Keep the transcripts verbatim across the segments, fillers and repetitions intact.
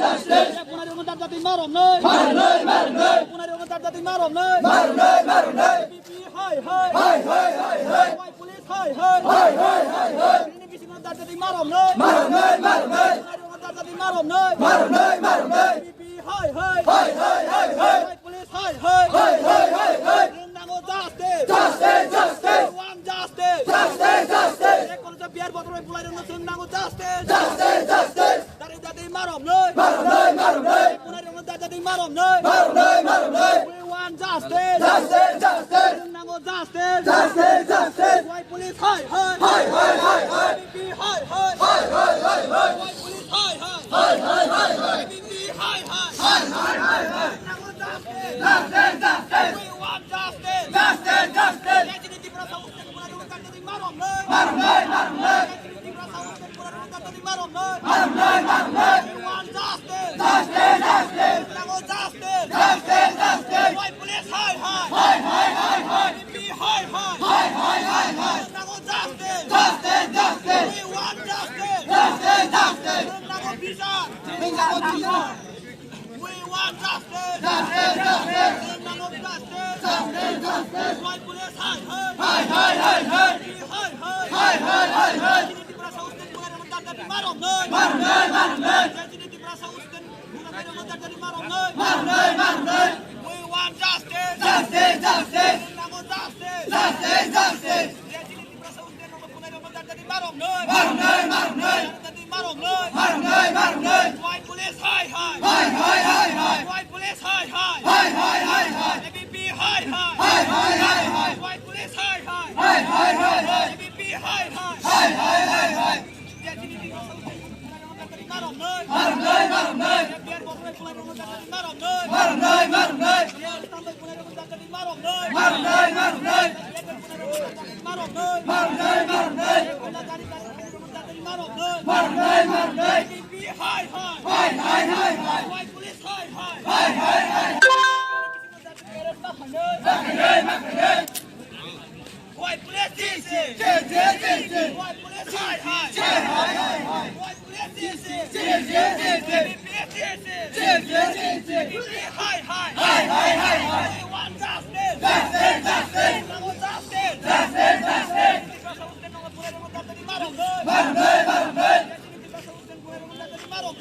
Justice! Punari rokno jat jati marom noi. Marom noi, marom noi. Punari rokno jat jati marom noi. Marom noi, marom noi. P P hai hai. Hai hai hai hai. Wai police hai hai. Hai hai hai hai. Ini bisi rokno jat jati marom noi. Marom noi, marom noi. Punari rokno jat jati marom noi. Marom noi, marom noi. P P hai hai. Hai hai hai hai. Wai police hai hai. Hai hai hai hai. Rung nango justice. Justice, justice. We want justice. Justice, justice. Ek kono sa biar botol bai bulai rung sung nango justice. Justice, justice. Dari jati marom noi. Marom noi, marom noi. Punari rung jat jati marom noi. Marom noi, marom noi. We want justice. Justice, justice. Rung nango justice. Justice, justice. Wai police hai hai. Hai hai hai hai. P P hai hai. Hai hai hai hai. Wai police hai hai. Hai hai hai hai. P P hai hai. Hai hai hai hai. Rung nango justice. Justice, justice. We want justice. Justice, justice. Jai Jini Tiprasa Usten Punari rokno jat jati marom noi. Marom noi, marom noi. Jai Jini Tiprasa Usten Punari rokno jat jati marom noi. Marom noi, marom noi. We want justice. Justice, justice. Rung nango justice. Justice, justice. Wai police hai hai. Hai hai hai hai. P P hai hai. Hai hai hai hai. Rung nango justice. Justice, justice. We want justice. Justice, justice. Rung nango bichar. Rung nango bichar. We want justice. Justice, justice. Rung nango justice. Justice, justice. Wai police hai hai. Hai hai hai hai. P P hai hai. Hai hai hai hai. Jai Jini Tiprasa Usten Punari rokno jat jati marom noi. Marom noi, marom noi. Jai Jini Tiprasa Usten Punari rokno jat jati marom noi. Marom noi, marom noi. We want justice. Justice, justice. Rung nango justice. Justice, justice. Jai Jini Tiprasa Usten Punari rokno jat jati marom noi. Marom noi, marom noi. Jat jati marom noi. Marom noi, marom noi. Wai police hai hai. Hai hai hai hai. Wai police hai hai. Hai hai hai hai. A B P hai hai. Hai hai hai hai. Wai police hai hai. Hai hai hai hai. A B P hai hai. Hai hai hai hai. Jai Jini Tiprasa Usten Punari rokno jat jati marom noi. Marom noi, marom noi. Biar botol bai bulai rokno jat jati marom noi. Marom noi, marom noi. Biar botol bai bulai rokno jat jati marom noi. Marom noi, marom noi. Marom noi, marom noi. Marom noi, marom noi. Marom noi, marom noi. Hai, hai, hai, hai. Wai police hai, hai. Hai, hai, hai, hai. Wai police, si, si. Si, si, si, si. Wai police hai, hai. Hai, hai, hai, hai. Wai police, si, si. Si, si, si, si. Hai, hai, hai, hai. We want justice. Justice, justice. We want justice. Justice, justice. Marom noi, marom noi. Marom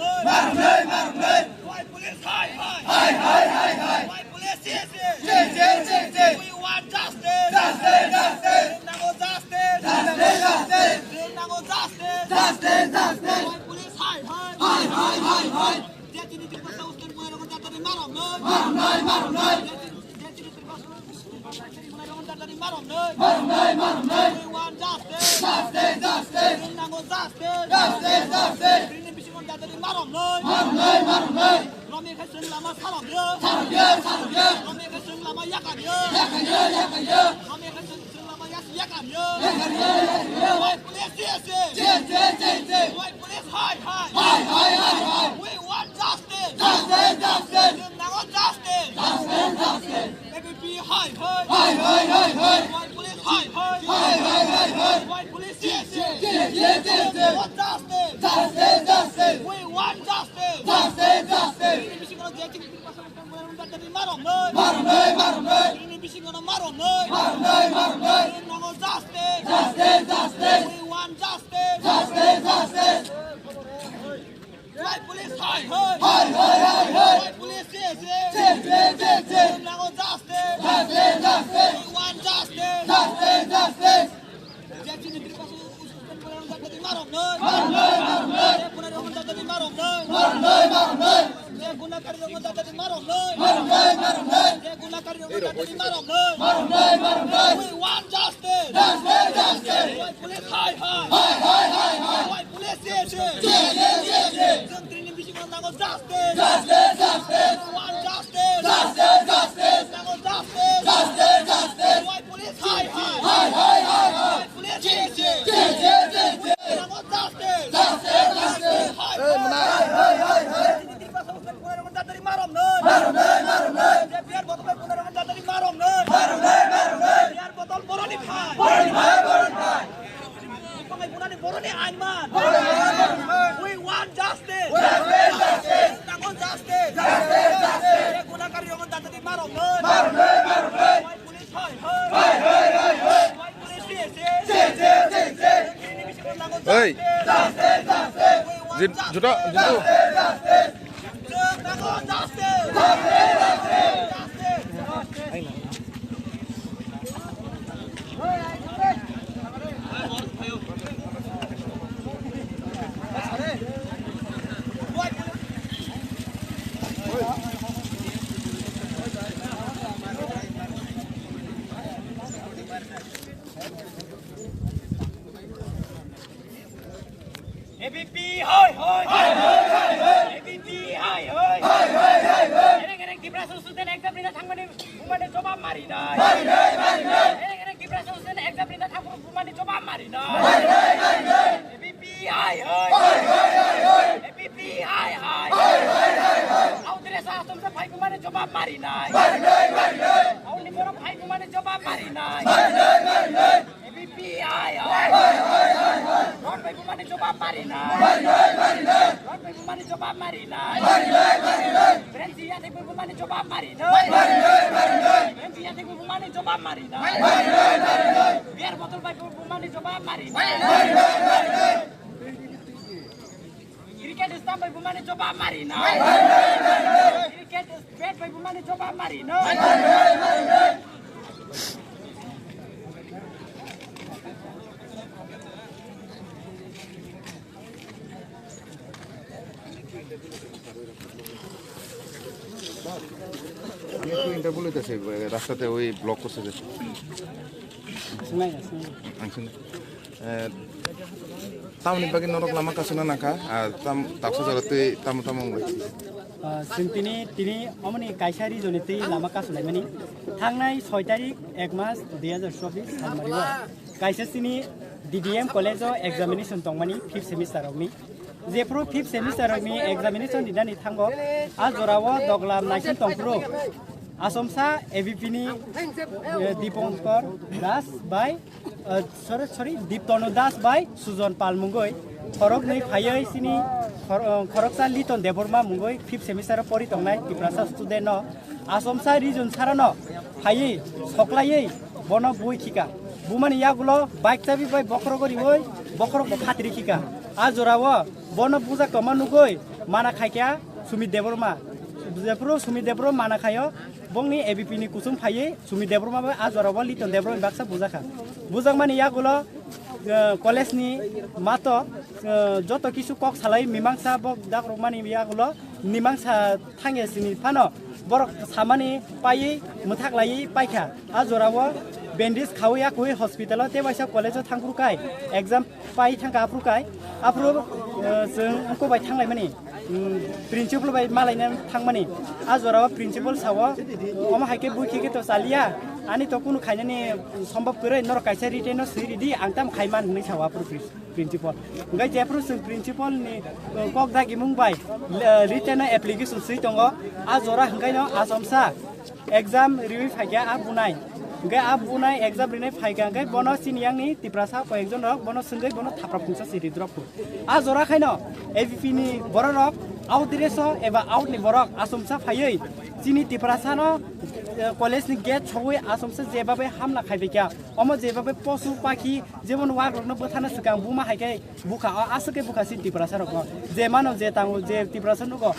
noi, marom noi. Wai police, hai, hai. Hai, hai, hai, hai. Wai police, si, si. Si, si, si, si. We want justice. Justice, justice. Nango justice. Justice, justice. Nango justice. Justice, justice. Wai police, hai, hai. Hai, hai, hai, hai. Jai Jini Tiprasa Usten Punari rokno jat jati marom noi. Marom noi, marom noi. Jai Jini Tiprasa Usten Punari rokno jat jati marom noi. Marom noi, marom noi. We want justice. Justice, justice. Nango justice. Justice, justice. Bini bisingo jat jati marom noi. Marom noi, marom noi. Romwi khe chwng lama sarok yo. Sarok yo, sarok yo. Romwi khe chwng lama yakar yo. Yakar yo, yakar yo. Romwi khe chwng, chwng lama yas-, yakar yo. Yakar yo, yakar yo. Wai police, si, si. Si, si, si, si. Wai police, hai, hai. Hai, hai, hai, hai. We want justice. Justice, justice. Chwng nango justice. Justice, justice. A B P hai hai. Hai hai hai hai. Wai police hai hai. Hai hai hai hai. Wai police si si. Si si si si. We want justice. Justice, justice. We want justice. Justice, justice. Ini bisi kono je chini bisi kono marom noi. Marom noi, marom noi. Ini bisi kono marom noi. Marom noi, marom noi. Ini nango justice. Justice, justice. We want justice. Justice, justice. Wai police hai hai. Hai hai hai hai. Wai police si si. Si si si si. Nango justice. Justice, justice. We want justice. Justice, justice. Je chini Tripura Susan Boyani jat jati marom noi. Marom noi, marom noi. Je punari rokno jat jati marom noi. Marom noi, marom noi. Je gunakari rokno jat jati marom noi. Marom noi, marom noi. Je gunakari rokno jat jati marom noi. Marom noi, marom noi. We want justice. Justice, justice. Wai police hai hai. Hai hai hai hai. Wai police si si. Si si si si. Chwng tini bisingo nango justice. Justice, justice. We want justice. Justice, justice. Nango justice. Justice, justice. Wai police hai hai. Hai hai hai hai. Wai police si si. Si si si si. Nango justice. Justice, justice. Hai hai hai hai hai. Jatari marom noi. Marom noi, marom noi. J P R botol bai punai rokon jatari marom noi. Marom noi, marom noi. J P R botol boroni phai. Boroni phai, boroni phai. Buphang bai punani boroni ainman. Boroni ainman. We want justice. We want justice. Chwng nango Jit-, juta, jitu. A B P hoi hoi. A B P hoi hoi. Ereng ereng Tiprasa student exam rina thangmani bumani jobab mari nai. Ereng ereng Tiprasa student exam rina thangmani bumani jobab mari nai. A B P hoi hoi. A B P hoi hoi. Audrey sa atum sa phai bumani jobab mari nai. Auni borok phai bumani jobab mari nai. A B P hoi hoi. Rot bai bumani jobab mari nai. Rot bai bumani jobab mari nai. Brenchi ya thek bai bumani jobab mari nai. Brenchi ya thek bai bumani jobab mari nai. Beer bottle bai bumani jobab mari nai. Cricket stump bai bumani jobab mari nai. Cricket bat bai bumani jobab mari nai. আমি একটু ইন্টারভিউ লইতেছি, রাস্তাতে ওই ব্লক করছে যে। Ang sini. Eh, tamni bagwi norok lama kasuna nangkha, ah, tam, taksa jora twi tamo tamo wngwi. Ah, chwng tini, tini omoni kaisa reason ni twi lama kasulaimani. Thangnai soi tarik ek mas dui hajar chobbish salmari o kaisa chini D D M college o examination tongmani fifth semester rokni. Jephru fifth semester rokni examination rinani thango, a jorao doglam naising tongphuru. Asomsa A B P ni, eh, Dipankar Das bai, eh, sorry, sorry, Diptanu Das bai Sujon Pal mungoi khoroknwi phaiwi chini khor-, eh, khoroksa Liton Debbarma mungoi fifth semester o pori tongnai Tiprasa student no Asomsa region sarano phaiwi soklaiwi bono bui khika. Bumani yagulo bike chabi bai bokhorok riwi bokhorok bo phatri khika. A jorao bono bujak tongma nugwi mana khaikha Sumit Debbarma. Jephru Sumit Debbarma mana khaio, bongni A B P ni kusung phaiwi Sumit Debbarma bai a jorao Liton Debbarma baksa bujakha. Bujakmani yagulo, eh, college ni mato, eh, joto kisu kok salai mimangsa bok dakrokmani yagulo mimangsa thangya sini phano borok samani paiwi mwthak laiwi paikha. A jorao bandage khawi yakwi hospital o tei waisa college o thangphuru kai exam pai thangkha aphuru kai. Aphuru, eh, chwng wngkuk bai thanglaimani, mm, principal bai malaina thangmani. A jorao principal sao, omo hai khe bui khe khe to chaliya, ani to kunu khainani sombab kwrwi, norok kaisa written no swi ridi, ang tamo khaiman hinwi sao aphuru pri-, principal. Hwnkhe jephru chwng principal ni, eh, kok dagimung bai, eh, written no application swi tongo, a jora hwnkhe no achomsa exam riwi phaikha a bunai. Hwnkhe a bunai exam rinai phaikha hwnkhe bono chini yangni Tiprasa koyekjon rok bono swngwi bono thapra phungsa siri drop kho. A jora khaino A B P ni borok rok out dress o eba out ni borok achomsa phaiwi chini Tiprasa no, eh, college ni gate sogwi achomsa jebabe hamla khaibaikha. Omo jebabe posu pakhi jemon wak rokno bwthana swkang buma hai khe bukha, o aswk khe bukha chini Tiprasa rokno. Je mano je tango je Tiprasa nugo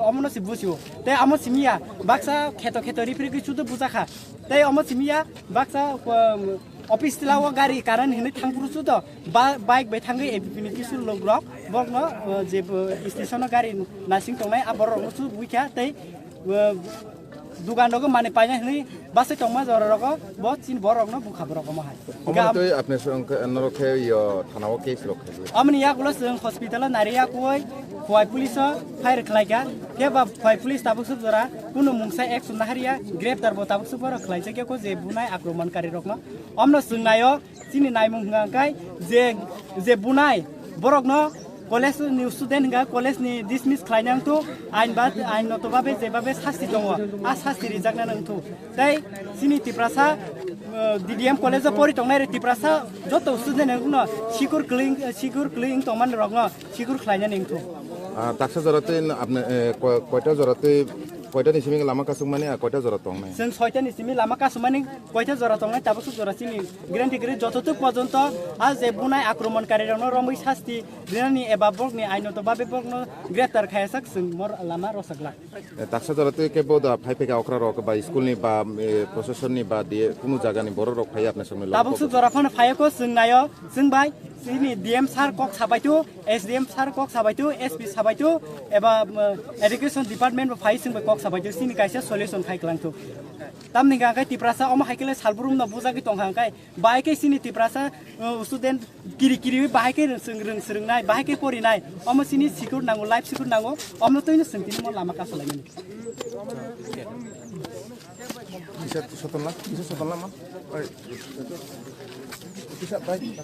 omono se busio. Tei amo simiya baksa kheto kheto ripri khe chudo bujakha. Tei omo simiya baksa, um, office tila o gari current hinwi thangphuru chudo ba-, bike bai thangwi A B P ni kisu lok rok bokno, uh, je, uh, station o gari nasing tongnai a borok rokno chu buikha tei, uh, dugan rogo mani paina hinwi basai tongma jora rogo bo chini borok no bukha borok omo hai. Omo twi apni song norok khe yo thana o case rok khe. Amoni yagulo chwng hospital o nari yakui Khowai police o fire khlaikha. Khe ba Khowai police tabuk suk jora kunu mungsa action nahariya, greptar bo tabuk suk borok khlaijak ya ko je bunai akromon kari rokno. Omno chwng naio chini naimung hwnka khe je, je bunai borokno college ni student hwnka college ni dismiss khlaina wngthu, ain ba, ain noto babe je babe sasti tongo, a sasti rijakna wngthu. Tei chini Tiprasa, uh, D D M college o pori tongnai re Tiprasa joto student wngno sikur kwlwng, sikur kwlwng tongmani rokno sikur khlainani wngthu. Ah, taksa jora twi apni, eh, ko-, koita jora twi, koita ni simi lama kasuk mani, ah, koita jora tong nai? Chwng soita ni simi lama kasuk mani, koita jora tong nai, tabuk suk jora chini guarantee kwrwi joto tuk porjonto, ah, je bunai akromon kari rokno romwi sasti rinani eba borokni ainoto babe borokno greptar khaya sak chwng mor lama rosakla. Eh, taksa jora twi kebo da phai phai kha okra rok ba school ni ba, eh, procession ni ba diye kunu jaga ni borok rok phai apni simi lama. Tabuk suk jora phano phai ko chwng nayo, chwng bai chini D M sir kok sabai tu, S D M sir kok sabai tu, S P sabai tu, eba, um, education department bo phai chwng bai kok sabai tu, chini kaisa solution khai klang tu. Tamni hwnkha khe Tiprasa omo hai khe le salbrum no bujagwi tong kha khe, bai khe chini Tiprasa, uh, student kiri kiri bai khe rwng swrwng nai, bai khe pori nai, omo chini secure nango, life secure nango, omo twi no chwng tini mo lama kasulaimani. Kisa soton la, kisa soton la man. Oi. Kisa bai.